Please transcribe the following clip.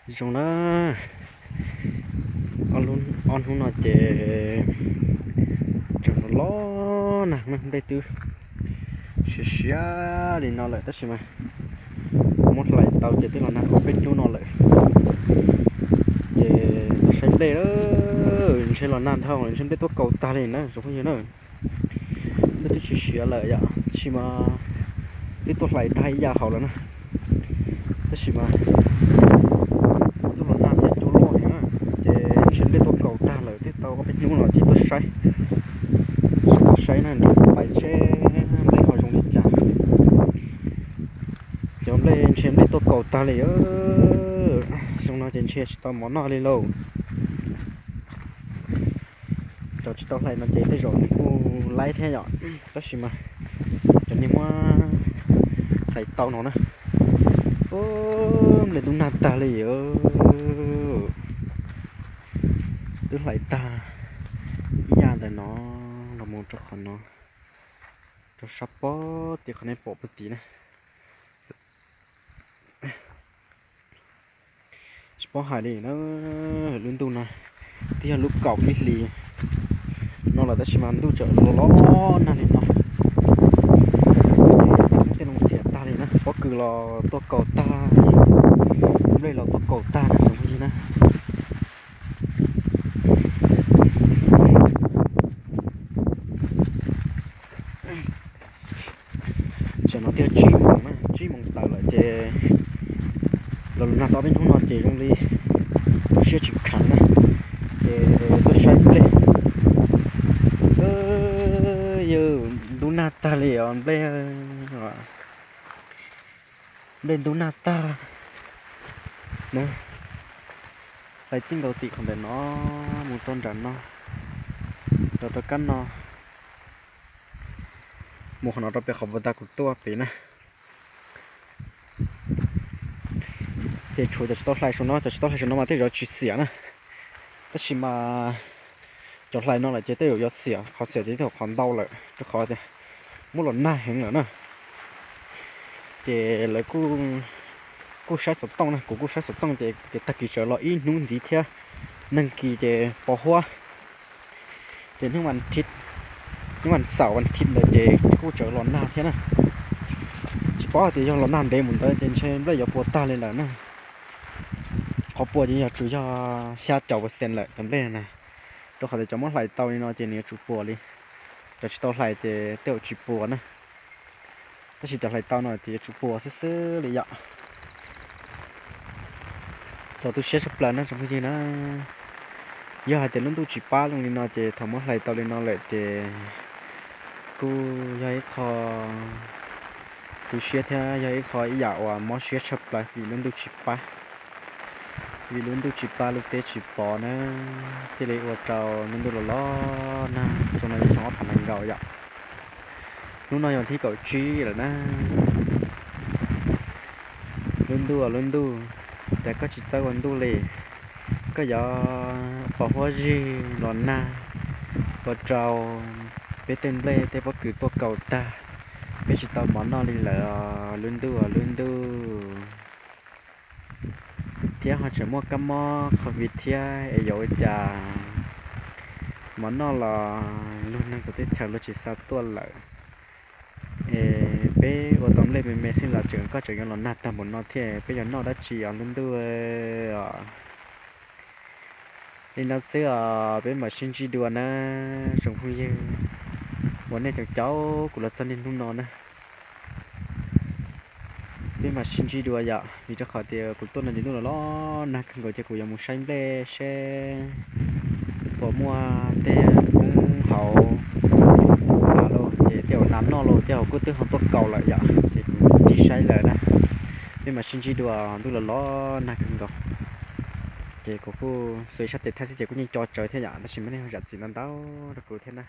Zoo na, ob hnub no ces tseem los los nag, nplej twb siav siav li no lawm tab sis mas muab hlais tau ces twb los nag tau peb hnub no lawm. Ces tuaj saib nplej, ntshe los nag dhau, ntshe nplej tuaj kaus tag li na tsoom phooj ywg na. Nplej twb siav siav lawm yom, tab sis mas twb tuaj hlais tag ib yam hauv lawm na. Tab sis mas twb los nag thiab cua loj heev na, ces ntshe nplej tuaj kaus tag lawm, twb tau ob peb hnub no ces tuaj saib, tuaj saib na, nrog pais seb nplej ho zoo li cas. Cov nplej ntshe nplej tuaj kaus tag li, zoo no ces ntshe tsis tau mov noj li lauj. Cov tsis tau hlais no ces tej zaum nws kuj laib thiab yom, tab sis mas cov niag muab hlais tau no na, nplej ntub nag tag li. Twb hlais tag ib yam ntawm no los mus rau qhov no, rau sab pob tim qhov nej pom puag tim na. Tsis paub hais li na, lub ntuj no twb yog lub kaum ib hlis no lawm tab sis mas ntuj tseem los los nag li no. Tej loo xiam tag li na, pob kws los tuaj kaus tag, nplej los tuaj kaus tag na tsoom phooj ywg na. Tam no twb tsib moos na, tsib moos tawm lawm ces los nag tau peb hnub no ces zoo li lub siab tsis kheev na, ces tuaj saib nplej. Yawg, ntub nag tag li os nplej, nplej ntub nag tag na. Hlais txij nkaus tim qhov ntawm no mus rau nram no, rau rau kab no, mus qhov no rau pem qhov puag ta kuv tuaj pem na. Ces tshuav cov tsis tau hlais saum no, cov tsis tau hlais saum no mas tej zaum tsis xiam na, tab sis mas cov hlais no lawm ces tej zaum yuav xiam, qhov xiam ces tej zaum qhov ntau lawm rau qhov tias muab los nag heev lawm na. Ces lawv kuj saib xov tooj na, kuv kuj saib xov tooj ces tag kis tseem los ib hnub ntxiv thiab, neeg kis ces pos huab. Ces hnub vas xaum vas thiv ntawd ces kuj tseem los nag thiab na. Tsis paub hais tias yog los nag ntev mus ntawd ces ntshe nplej yuav puas tag li lawm na. Qhov puas ces yog tsuas yog xya caum percent lawm cov nplej na, rau qhov tias cov muab hlais tau li no ces nws yuav tsum puas li. Cov tsis tau hlais ces tej zaum tsis puas na, tab sis cov hlais tau no ces yuav tsum puas xwb xwb li yom. Txaus tu siab tshaj plaws na tsoom phooj ywg na. Yog hais tias lub ntuj tsis pab zoo li no ces thaum muab hlais tau li no lawm ces kuj yog ib qho tu siab thiab yog ib qho ib yam uas mob siab tshaj plaws vim lub ntuj tsis pab. Vim lub ntuj tsis pab lub teb tsis pov na, thiaj li ua rau lub ntuj los los nag. Xyoo no yog xyoo ob phav nees nkaum yom. Hnub no yog thib kaum tsib lawm na. Lub ntuj, lub ntuj, cas koj tsis txawb ua ntuj li? Koj yuav pos huab zig los nag, ua rau peb tej nplej tej pob kws tuaj kaus tag, peb tsis tau mov noj li lawm os lub ntuj, lub ntuj. Thiab ho tseem muaj kab mob covid thiab es yuav ua cas mov noj los luag neeg txawv teb chaws luag tsis xa tuaj lawm. Es peb ua tau nplej me me xwb los tseem koj tseem yuav los nag tag npaum no thiab peb yuav noj dab tsi os lub ntuj os? Li no xwb os, peb mam sib ntsib dua na tsoom phooj ywg uas nej caum caum kuv los txog niaj hnub no na. Peb mam sib ntsib dua yom, vim rau qhov tias kuv tuaj no ces ntuj los los nag kawg nkaus ces kuv yuav mus saib nplej seb puas muaj tej hmoov hauv av los ces tej hauv nas noj los tej hauv kuj twb ho tuaj kaus lawm yom, ces kuv tig saib lawm na. Peb mam sib ntsib dua, ntuj los los nag kawg nkaus. Ces kuv kuj xuas ib sab tes thaij xwb ces kuj yeej co tsawv thiab yom, tab sis mas nej ho zam txim ntau ntau rau kuv thiab na.